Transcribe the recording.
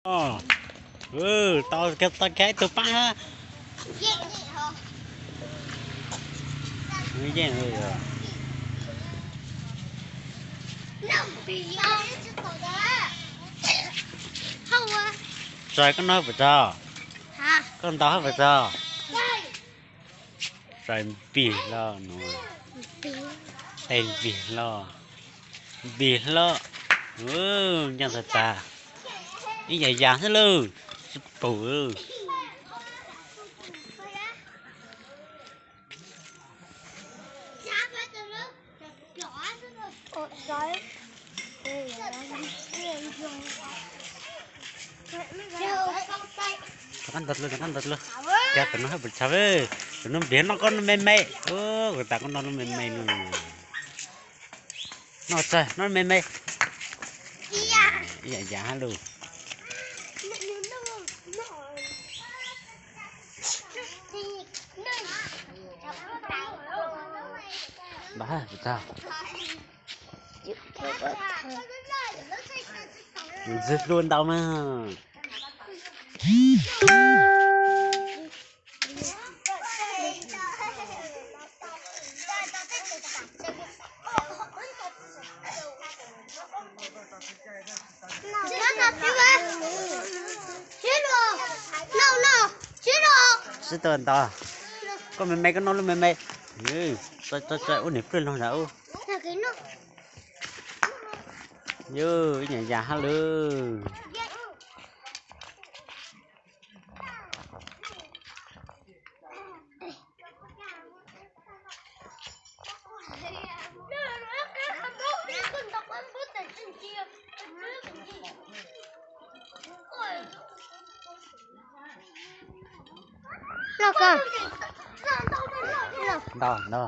Tau, tau kiag ib tug pab. Yeej. Tsaig, koj noj hab puas tsawg? Koj ntaus hab puas tsawg? Tsaig npig hlo no. Tsaig npig hlo. Npig hlo. Nyob tag tag. Ib yam yam xwb lauj. Tsis pum. Rov qab ntawd, rov qab ntawd. Cas kom no hab puas tsawg? Kom no nplig noj koj lub me me. Kuv tas koj noj lub me me no. Noj tsaig, noj lub me me. Ib yam yam hab lauj. Npam hab puas tsawg? Ntxwg hlua ntau mas. Sib tau ntau. Koj me me, koj noj lub me me. Tso, tso, tso ua niam plwj log ntag ub. Yus ib yam yam hab lawm. Ntau, ntau.